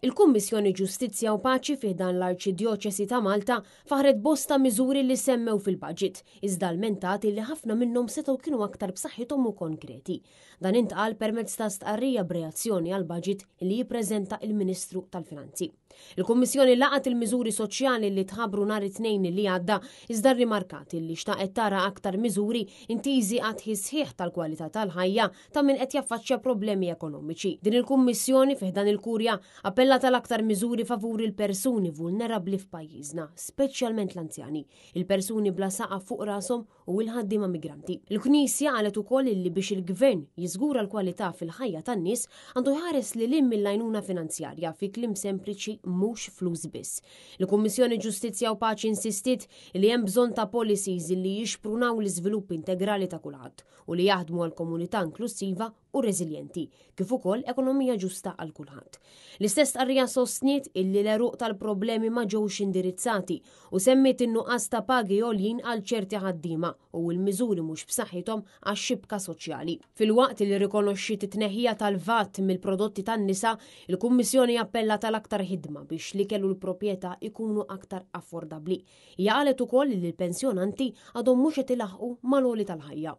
Il-Kummissjoni Ġustizzja u Paċi fi ħdan l-Arċidjoċesi ta' Malta faħret bosta miżuri li semmew fil-budget, iżda lmentat li ħafna minnhom setgħu kienu aktar b'saħħithom u konkreti. Dan intqal permezz ta' stqarrija b'reazzjoni għall-budget li jippreżenta il-Ministru tal-Finanzi. Il-Kummissjoni laqat il-miżuri soċjali li tħabbru nhar it-Tnejn li għadda, iżda rrimarkat li xtaqet tara aktar miżuri intiżi għat-tħisħiħ tal-kwalità tal-ħajja ta' min qed jaffaċċja problemi ekonomiċi. Din il-Kummissjoni fi ħdan il-Kurja appellat għal aktar miżuri favur il-persuni vulnerabbli f'pajjiżna, speċjalment l-anzjani, il-persuni bla saqaf fuq rashom u l-ħaddiema migranti. Il-Knisja qalet ukoll illi biex il-Gvern jiżgura l-kwalità fil-ħajja tan-nies għandu jħares lil hinn mill-għajnuna finanzjarja, fi kliem sempliċi mhux flus biss. Il-Kummissjoni Ġustizzja u Paċi insistiet li hemm bżonn ta' policies li jixprunaw l-iżvilupp integrali ta' kulħadd u li jaħdmu għal komunità inklussiva u reżiljenti, kif ukoll ekonomija ġusta għal kulħadd. L-istess stqarrija sostniet illi l-għeruq tal-problemi ma ġewx indirizzati u semmiet in-nuqqas ta' pagi għoljin għal ċerti ħaddiema u l-miżuri mhux b'saħħithom għax-xibka soċjali. Filwaqt li rrikonoxxiet it-tneħħija tal-VAT mill-prodotti tan-nisa, il-Kummissjoni appellat għal aktar ħidma biex l-ikel u l-proprjetà jkunu aktar affordabbli. Hija qalet ukoll li l-pensjonanti għadhom mhux qed ilaħħqu mal-għoli tal-ħajja.